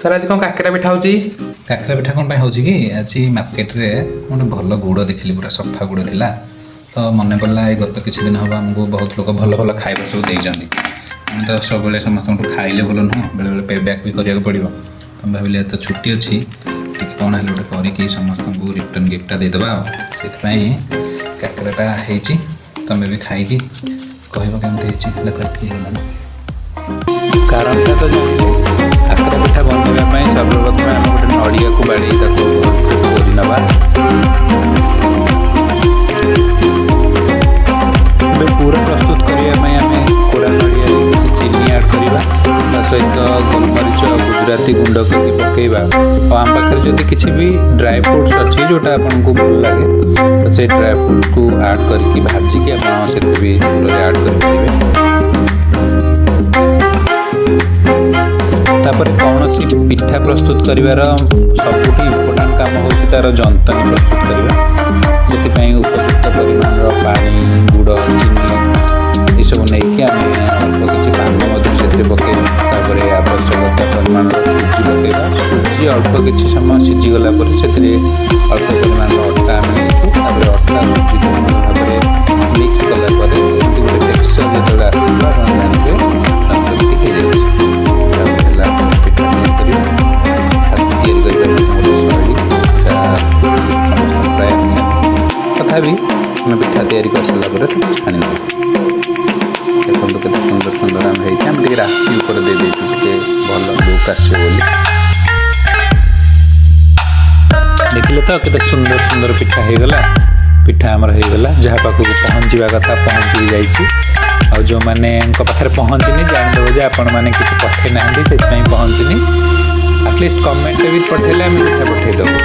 Sir, ଆଜି କ'ଣ କାକେରା ପିଠା ହେଉଛି? କାକରା ପିଠା କ'ଣ ପାଇଁ ହେଉଛି କି, ଆଜି ମାର୍କେଟରେ ଗୋଟେ ଭଲ ଗୁଡ଼ ଦେଖିଲି, ପୁରା ସଫା ଗୁଡ଼ ଥିଲା। ତ ମନେ ପଡ଼ିଲା, ଏଇ ଗତ କିଛି ଦିନ ହେବ ଆମକୁ ବହୁତ ଲୋକ ଭଲ ଭଲ ଖାଇବା ସବୁ ଦେଇଛନ୍ତି। ଆମେ ତ ସବୁବେଳେ ସମସ୍ତଙ୍କଠୁ ଖାଇଲେ ଭଲ ନୁହଁ, ବେଳେବେଳେ ପେ ବ୍ୟାକ୍ ବି କରିବାକୁ ପଡ଼ିବ। ତ ମୁଁ ଭାବିଲି, ଏତେ ଛୁଟି ଅଛି, ଟିକେ କ'ଣ ହେଲେ ଗୋଟେ କରିକି ସମସ୍ତଙ୍କୁ ରିଟର୍ନ ଗିଫ୍ଟଟା ଦେଇଦେବା। ଆଉ ସେଥିପାଇଁ କାକରାଟା ହେଇଛି। ତମେ ବି ଖାଇକି କହିବ କେମିତି ହେଇଛି। ଦେଖ, ଏତିକି ହେଇଗଲାଣି। କାରଣଟା ତ ଜାଣିଲେ। କାକରା ପିଠା ବନେଇବା ପାଇଁ ସର୍ବପ୍ରଥମେ ଆମେ ଗୋଟେ ନଡ଼ିଆକୁ ବାଡ଼େଇ ତାକୁ ଭଲସେ କୋରି ନେବା। ଏବେ ପୁର ପ୍ରସ୍ତୁତ କରିବା ପାଇଁ ଆମେ କୋରା ନଡ଼ିଆରେ କିଛି ଚିନି ଆଡ଼୍ କରିବା, ତା ସହିତ ଗୋଲମରିଚ ଆଉ ଗୁଜୁରାତି ଗୁଣ୍ଡ କରିକି ପକାଇବା। ଆଉ ଆମ ପାଖରେ ଯଦି କିଛି ବି ଡ୍ରାଏ ଫ୍ରୁଟ୍ସ ଅଛି, ଯେଉଁଟା ଆପଣଙ୍କୁ ଭଲ ଲାଗେ, ତ ସେଇ ଡ୍ରାଏ ଫ୍ରୁଟ୍ସକୁ ଆଡ଼୍ କରିକି ଭାଜିକି ଆପଣ ସେଥିରେ ବି ପୁରରେ ଆଡ଼୍ କରିପାରିବେ। ତାପରେ କୌଣସି ପିଠା ପ୍ରସ୍ତୁତ କରିବାର ସବୁଠୁ ଇମ୍ପୋର୍ଟାଣ୍ଟ କାମ ହେଉଛି ତା'ର ଯନ୍ତନୀ ପ୍ରସ୍ତୁତ କରିବା। ସେଥିପାଇଁ ଉପଯୁକ୍ତ ପରିମାଣର ପାଣି, ଗୁଡ଼, ଚିନି ଏସବୁ ନେଇକି ଆମେ ଅଳ୍ପ କିଛି ପାନ ମଧ୍ୟ ସେଥିରେ ପକାଇବା। ତାପରେ ଆବଶ୍ୟକତା ପରିମାଣର ସୁଜି ପକାଇବା। ସୁଜି ଅଳ୍ପ କିଛି ସମୟ ସିଝିଗଲା ପରେ ସେଥିରେ ଅଳ୍ପ ପରିମାଣର ଅଟା ଆମେ ନେଇଛୁ। ତାପରେ ଅଟା ସୁଜିକୁ ଭଲ ଭାବରେ ମିକ୍ସ କଲା ପରେ ଏମିତି ଗୋଟେ ଟେକ୍ସଚର୍ ଯେତେବେଳେ ଆସିବ, ଆପଣ ଜାଣିବେ ଯନ୍ତନୀଟି ହେଇଯାଇଛି। ତାପରେ ହେଲା ପିଠା ତିଆରି କରିବା। ପିଠା ତିଆରି କରିବା ମଧ୍ୟ ଗୋଟେ ଶୈଳୀ, ସେଟା ସମସ୍ତଙ୍କୁ ପ୍ରାୟ ଆସେନି। ତଥାପି ଆମେ ପିଠା ତିଆରି କରିସାରିଲା ପରେ ତାକୁ ଛାଣିନେବା। ଦେଖନ୍ତୁ, କେତେ ସୁନ୍ଦର ସୁନ୍ଦର ଆମେ ହେଇଛି। ଆମେ ଟିକେ ରାଶି ଉପରେ ଦେଇଦେଇଛୁ, ଟିକେ ଭଲ ଲୁକ୍ ଆସିବ ବୋଲି। ଦେଖିଲେ ତ, କେତେ ସୁନ୍ଦର ସୁନ୍ଦର ପିଠା ହେଇଗଲା। ପିଠା ଆମର ହେଇଗଲା। ଯାହା ପାଖକୁ ପହଞ୍ଚିବା କଥା ପହଞ୍ଚି ଯାଇଛି। ଆଉ ଯେଉଁମାନଙ୍କ ପାଖରେ ପହଞ୍ଚିନି, ଜାଣିଦେବ ଯେ ଆପଣମାନେ କିଛି ପଠେଇ ନାହାନ୍ତି, ସେଥିପାଇଁ ପହଞ୍ଚିନି। ଆଟଲିଷ୍ଟ କମେଣ୍ଟରେ ବି ପଠେଇଲେ ଆମେ ପିଠା ପଠେଇଦେବୁ।